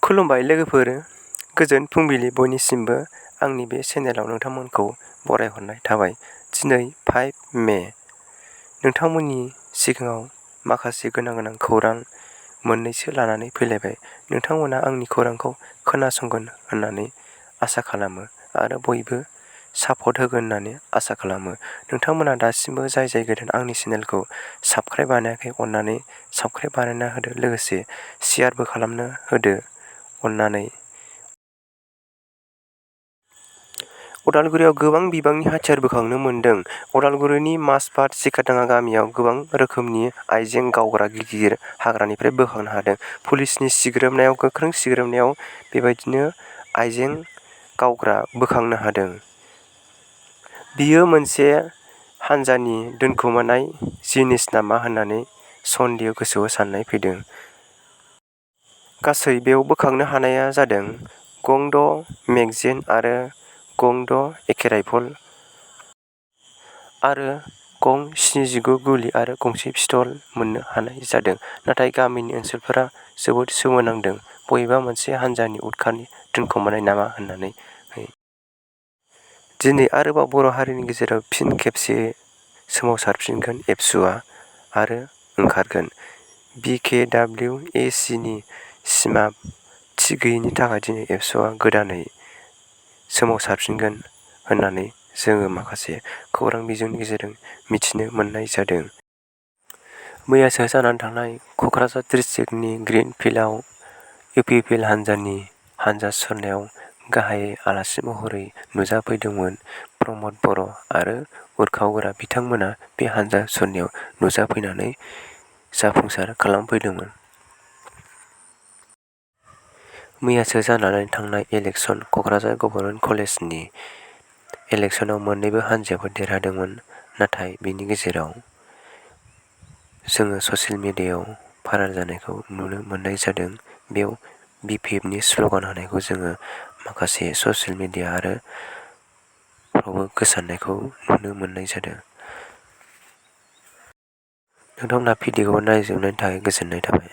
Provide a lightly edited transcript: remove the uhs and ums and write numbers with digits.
खुलुमबाय लोगोफोर, गोजोन फुंबिलि बयनिसिमबो आंनि बे चेनेलाव नोंथांमोनखौ बरायहरनाय थाबाय। दिनै 5 मे। नोंथांमोननि सिगाङाव माखासे गोनां खौरां मोननैसो लानानै फैलायबाय। नोंथांमोना आंनि खौरांखौ खोनासंगोन होननानै आसा खालामो आरो बयबो सापर्ट होगोन होननानै आसा खालामो। नोंथांमोना दासिमबो जाय गोदान आंनि चेनेलखौ साबस्क्राइब बानायाखै अननानै साबस्क्राइब बानायना होदो, लोगोसे शेयारबो खालामना होदो अननानै। उदालगुरियाव गोबां बिबांनि हाथियार बोखांनो मोन्दों। उदालगुरिनि माजबाद सिखादाङा गामियाव गोबां रोखोमनि आइजें गावग्रा गिदिर हाग्रानिफ्राय बोखांनो हादों। पुलिसनि गोख्रों सिग्रोमनायाव बेबायदिनो आइजें गावग्रा बोखांनो हादों। बियो मोनसे हान्जानि दोनखोमानाय जिनिस नामा होननानै सन्देह गोसोआव साननाय फैदों। गासै बेयाव बोखांनो हानाया जादों गं 6 मेगजिन आरो गं 6 एके राइफल आरो गं 79 गुलि आरो गंसे पिस्तल मोननो हानाय जादों। नाथाय गामिनि ओनसोलफोरा जोबोद सोमोनांदों। बबेबा मोनसे हान्जानि उदखारि दोनखोमानाय नामा होननानै। दिनै आरोबाव बर' हारिनि गेजेराव फिन खेबसे सोमावसारफिनगोन एबसुआ आरो ओंखारगोन। BKWACनि सिमा थि गैयैनि थाखाय दिनै एबसुआ गोदानै सोमावसारफिनगोन होननानै जोङो माखासे खौरां बिजोंनि गेजेरजों मिथिनो मोननाय जादों। मैयासो जानानै थांनाय क'क्राझार डिस्ट्रिक्टनि ग्रिन फिल्डआव UPPL हान्जानि हानजा सुरनायाव गाहाय आलासि महरै नुजाफैदोंमोन प्रमद बर' आरो उरखावग्रा बिथांमोना बे हानजा सुरनायाव नुजाफैनानै जाफुंसार खालामफैदोंमोन। मैयासो जानानै थांनाय इलेक्सन क'क्राझार गभर्नमेन्ट कलेजनि इलेक्सनाव मोन्नैबो हानजायाबो देरहादोंमोन। नाथाय बेनि गेजेराव जोङो ससियेल मिडियायाव भाइरेल जानायखौ नुनो मोननाय जादों। बेयाव BPFनि स्ल'गान होनायखौ जोङो माखासे ससियेल मिडिया आरो फ्रावबो गोसारनायखौ नुनो मोननाय जादों। नोंथांमोना भिडिअखौ नायजोबनायनि थाखाय गोजोननाय थाबाय।